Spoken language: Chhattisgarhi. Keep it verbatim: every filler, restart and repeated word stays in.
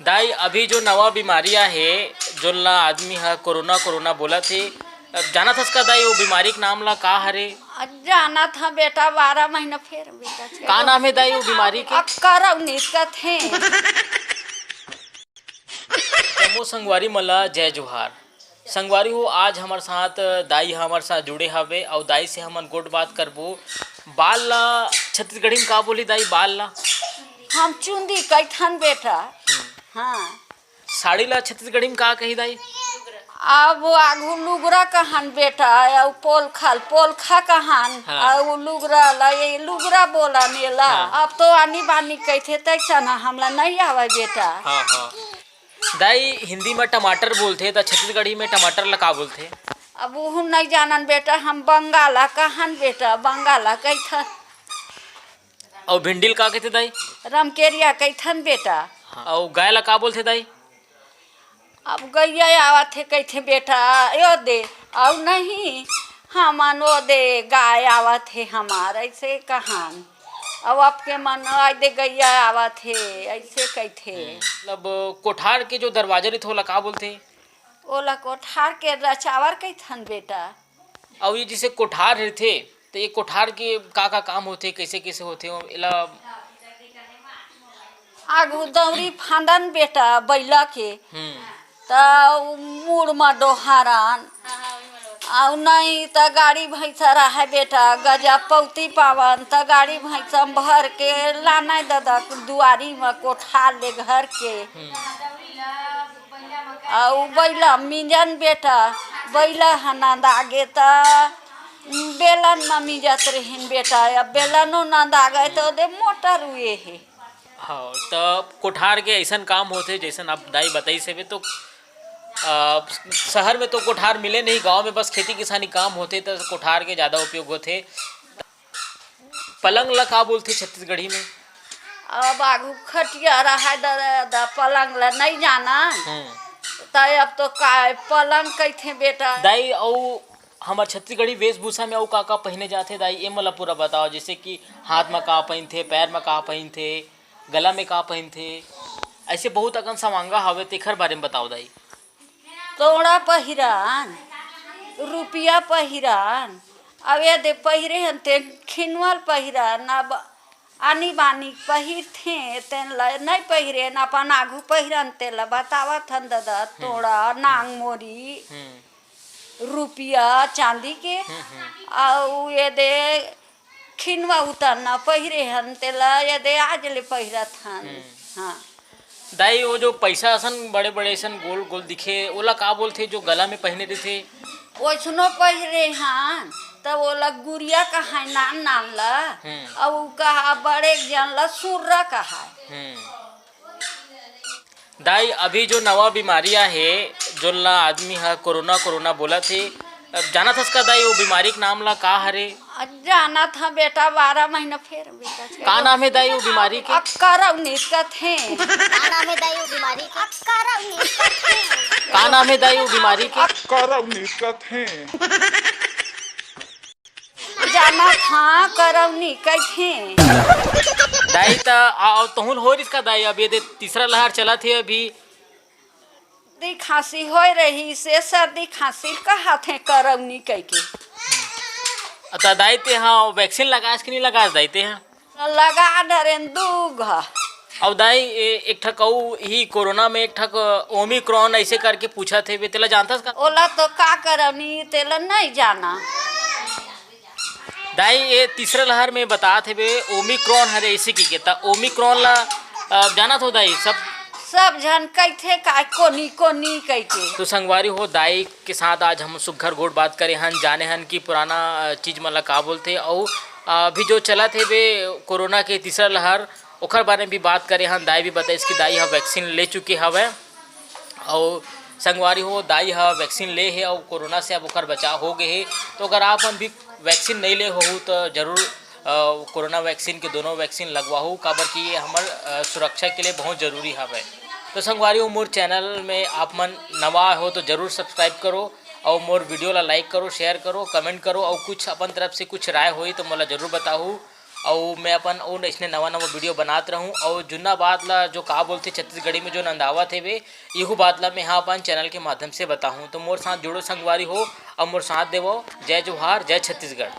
दाई, अभी जो नवा बीमारी आहे, जोन ला आदमी ह कोरोना, कोरोना बोलत हे, जानत हस का दाई, वो बीमारी के नाम ला का हरे? जानत ह बेटा, बारह महीना फेर बेटा। का नाम हे दाई, वो बीमारी के? अब करौनी कथे। जम्मो संगवारी मन ला जय जोहार। संगवारी हो, आज हमर साथ दाई ह हमर साथ जुड़े हवे, अउ दाई से हमन गोठ बात करबो। बाल ला छत्तीसगढ़ी में का बोली दाई, बाल ला? हम चुंदी कहिथन बेटा। हम्म। हाँ। साड़ी ला छत्तीसगढ़ी में का कही दाई? अब आघू लुगरा कहन बेटा, अउ पोलखा ल पोलखा कहन, हाँ। अउ लुगरा ला ये लुगरा बोलन एला। हाँ। अब तो आनी बानी कहिथे, तैसन हमला नहीं आवे बेटा। हाँ, हाँ। दाई, हिंदी में टमाटर बोलथे, त छत्तीसगढ़ी में टमाटर ला का बोलथे? अब उहू नहीं जानन बेटा, हम बंगाला कहन बेटा, बंगाला कहिथन। अउ भिंडी ल का कहिथे दाई? रमकेरिया कहिथन बेटा। हाँ, अउ गाय ला का बोलथे दाई? अब गैया आवत हे कहिथे बेटा, यो दे, अउ नहीं, हमन ओ दे, गाय आवत हे हमार, ऐसे कहन। अउ आपके मन, आय दे गैया आवत हे, ऐसे कहिथे। हम्म, मतलब कोठार के जो दरवाजा रहिथे, ओला का बोलथे? ओला कोठार के रचावर कहिथन बेटा। अउ ये जैसे कोठार रहिथे, त ये कोठार के का-का काम होथे, कैसे-कैसे होथे, एला? आगू दौरी फांदन बेटा बैला के, हम्म। त मुड़ म डोहारन, अउ नहीं त गाड़ी भैंसा रहे बेटा, गजा पौती पावन, त गाड़ी भैंसा म भर के लाने ददा दुआरी म कोठार ले घर के। हम्म। अउ बैला मिंजन बेटा, बैला ह नंदागे त बेलन म मिंजत रहिन बेटा, अब बेलनो नंदागे त ओदे मोटर उए हे। हाँ, त कोठार के ऐसन काम होथे, जैसन आप दाई बताइस हवे, तो, अ, शहर में तो कोठार मिले नहीं, गांव में बस खेती किसानी काम होथे, त कोठार के ज्यादा उपयोग होथे। पलंग ला का बोलथे छत्तीसगढ़ी में? अब आगू खटिया रहे ददा, पलंग ला नहीं जाना। हम्म। त अब तो का पलंग कहिथे बेटा। दाई, अउ हमर छत्तीसगढ़ी वेशभूषा में अउ का-का पहिने जाथे दाई, ए मोला पूरा बताओ, जैसे कि हाथ म का पहिनथे, पैर म का पहिनथे, गला में का पहिनथे, ऐसे बहुत अकन समांगा हवे, तेखर बारे में बताओ दाई। तोड़ा पहिरन, रुपिया पहिरन, अब ये दे पहिरे हन ते खिनवल पहिरन, अब आनी बानी पहिरथे, तेन ल नहीं पहिरेन, अपन आगू पहिरन, तेला बतावत हन ददा, हम्म। तोड़ा, नांग मोरी, हम्म। रुपिया चांदी के, हम्म, हम्म। अउ ये दे खिनवा उतरना पहिरे हन, तेला ये दे आज ले पहिरत हन। हम्म। हाँ। दाई, वो जो पैसा असन बड़े-बड़े असन गोल-गोल दिखे, ओला का बोलथे जो गला में पहिने रहिथे? ओइसनो पहिरे हन, त ओला गुरिया कहाय नान नान ला, हम्म। अउ कहा बड़े जन ला सुर्रा कहाय। हम्म। दाई, अभी जो नवा बीमारी आहे, जोन ला आदमी ह कोरोना, कोरोना बोलत हे, अब जानत हस का दाई, वो बीमारी के नाम ला का हरे? जानत ह बेटा, बारह महीना फेर बेटा। का नाम हे दाई वो बीमारी के? अब करौनी कथे। का नाम हे दाई वो बीमारी के? अब करौनी कथे। का नाम हे दाई वो बीमारी के? अब करौनी कथे। जानत ह करौनी कथे। दाई त, आ, तहुन हो रिस का दाई, अब ये दे तीसरा लहर चलत हे अभी। सर्दी खांसी होय रहिस हे, सर्दी खांसी कहत हे करौनी कहिके। त दाई ते ह vaccine लगास कि नहीं लगास दाई ते ह? लगा डरेन दू घ। अउ दाई, ए, एक ठक अउ ही कोरोना में एक ठक Omicron ऐसे करके पूछत हे, तेला जानथस का? ओला तो का करौनी, तेला नहीं जाना। दाई, ये तीसरा लहर में बतात हेबे, Omicron हरे इसी की के, त Omicron ला, अ, जानत हो दाई, सब? सब झन कहिथे का कोनी, कोनी कहिके। तो संगवारी हो, दाई के साथ आज हम सुग्घर गोठ बात करे हन, जाने हन कि पुराना, अ, चीज मन ला का बोलथे, अउ, अ, अभी जो चलत हेबे कोरोना के तीसरा लहर, ओखर बारे में भी बात करे हन। दाई भी बताइस कि दाई ह vaccine ले चुके हवय। अउ संगवारी हो, दाई ह vaccine ले हे अउ कोरोना से अब ओकर बचाव हो गे हे। तो अगर आप मन भी vaccine नइ ले होहू, त जरूर, अ, कोरोना vaccine के दोनों vaccine लगवाहू, काबर कि ये हमर, अ, सुरक्षा के लिए बहुत जरूरी हवय। तो संगवारी हो, मोर channel में आप मन नवा हो, तो जरूर subscribe करो अउ मोर video ला like करो, share करो, comment करो अउ कुछ अपन तरफ से कुछ राय होही, तो मोला जरूर बताहू। अउ मैं अपन अउ अइसने नवा-नवा video बनात रहूँ, अउ जुन्ना बात ला, जो का बोलथे छत्तीसगढ़ी में, जो नंदावत हेवे, इहू बात ला मैं ह अपन channel के माध्यम से बताहूँ। तो मोर साथ जुड़ो संगवारी हो, अउ मोर साथ देवो। जय जोहार, जय छत्तीसगढ़।